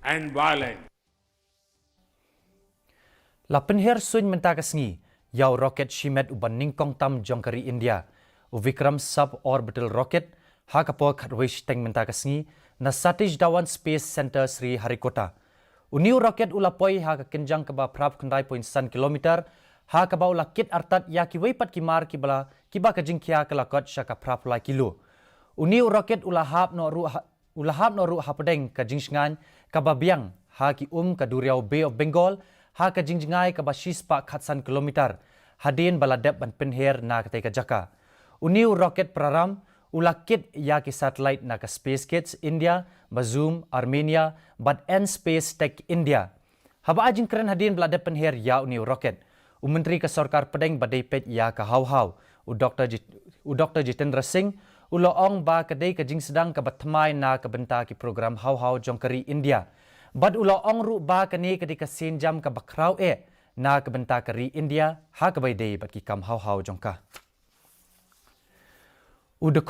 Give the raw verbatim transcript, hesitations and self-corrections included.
and violence. La pynher suiñ mynta ka sngi ïa u rocket shimet uba nyngkong tam jong ka ri India, u Vikram Suborbital Rocket, ha ka por khatwei shiteng mynta ka sngi na Satish Dhawan Space Centre, Sriharikota. Une u rocket u la poi ha ka kynjang kaba phra phew khyndai point san kilometer, ha kaba u la kit artat ïa kiwei pat ki mar kiba la, kiba ka jingkhia ka la kot sha ka phra phew lai kilo. Une u rocket u la hap noh ruh ha, u la hap noh ruh hapdeng ka jingshngaiñ kaba biang ha ki um ka duriaw Bay of Bengal, ha ka jingjngai kaba shispah khatsan kilometer, hadien ba la dep ban pynher na katei ka jaka. Une u rocket praram u la kit ïa ki satellite na ka Space Kits India, Bazoom Armenia, bad N Space Tech India. Haba ai jingkren hadien ba la dep pynher ïa une u rocket, u Myntri ka Sorkar Pdeng ba dei peit ïa ka haw-haw, u Doktor Jit-, u Doktor Jitendra Singh, u la ong ba ka dei ka jingsdang kaba thymmai na ka bynta ki program haw-haw jong ka ri India. Bad u la ong ruh ba kane ka dei ka sienjam kaba khraw eh na ka bynta ka ri India ha kaba ïadei bad ki kam haw-haw jong ka. U dkhot